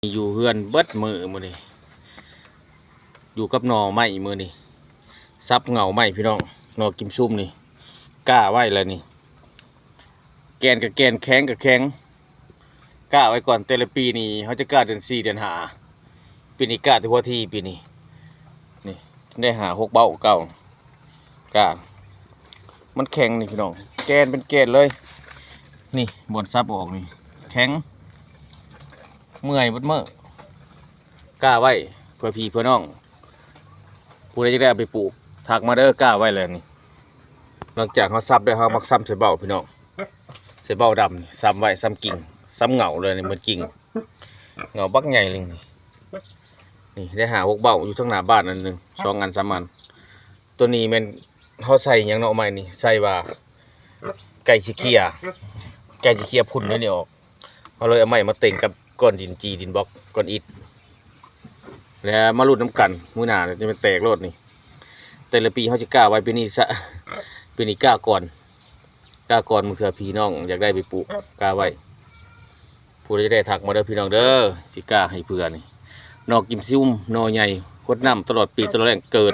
ຢູ່ເຮືອນເບິດມື້ມື້ນີ້ ຢູ່ກັບໜໍ່ໄມ້ມື້ນີ້ ສັບເຫງົ້າໄມ້ພີ່ນ້ອງ ໜໍ່ກິມຊຸມນີ້ ກ້າໄວ້ແລ້ວນີ້ ແກ່ນກໍແກ່ນ ແຂງກໍແຂງ ກ້າໄວ້ກ່ອນ. ແຕ່ລະປີນີ້ເຮົາຈະກ້າເດືອນສີ່ເດືອນຫ້າ ປີນີ້ກ້າແຕ່ຫົວທີປີນີ້ ນີ້ໄດ້ຫ້າຫົກເບົ້າເກົ່າ ກ້າ ມັນແຂງນີ້ພີ່ນ້ອງ ແກ່ນເປັນແກ່ນເລີຍ ນີ້ບ່ອນສັບອອກນີ້ແຂງ ເມື່ອຍເບິດມື້ ກ້າໄວ້ເພື່ອພີ່ເພື່ອນ້ອງ ຜູ້ໃດຢາກໄດ້ເອົາໄປປູກ ທັກມາເດີ ກ້າໄວ້ແລ້ວນີ້. ຫຼັງຈາກເຮົາສັບແລ້ວ ເຮົາມັກຊຳໃສ່ເບົ້າພີ່ນ້ອງ ໃສ່ເບົ້າດຳນີ້ ຊຳໄວ້ ຊຳກິ່ງ ຊຳເຫງົ້າເລີຍນີ້ ເໝືອນກິ່ງ ເຫງົ້າບັກໃຫຍ່ເລີຍນີ້ ນີ້ໄດ້ຫ້າຫົກເບົ້າ ຢູ່ທາງໜ້າບ້ານອັນໜຶ່ງ ສອງອັນ ສາມອັນ. ຕົວນີ້ແມ່ນເຮົາໃສ່ຫຍັງເນາະ ໄມ້ນີ້ ໃສ່ວ່າໃກ້ຊິເຄຍ ໃກ້ຊິເຄຍຝຸ່ນແນວນີ້ອອກ ເຮົາເລີຍເອົາໄມ້ມາເຕັງກັບກ້ອນດິນ ຈີ່ດິນບລັອກ ກ້ອນອິດ ແລ້ວມາລຸ້ນນຳກັນ ມື້ໜ້າຈະແມ່ນແຕກໂລດນີ້. ແຕ່ລະປີເຮົາຊິກ້າໄວ້ ປີນີ້ຊະ ປີນີ້ກ້າກ່ອນ ກ້າກ່ອນ ບາງເທື່ອພີ່ນ້ອງຢາກໄດ້ໄປປູກ ກ້າໄວ້ ຜູ້ໃດຢາກໄດ້ທັກມາເດີພີ່ນ້ອງເດີ ຊິກ້າໃຫ້ເພື່ອນີ້ ໜໍ່ກິມຊຸມ ໜໍ່ໃຫຍ່ ຫົດນ້ຳຕະຫຼອດປີຕະຫຼອດແລ້ງ ເກີດ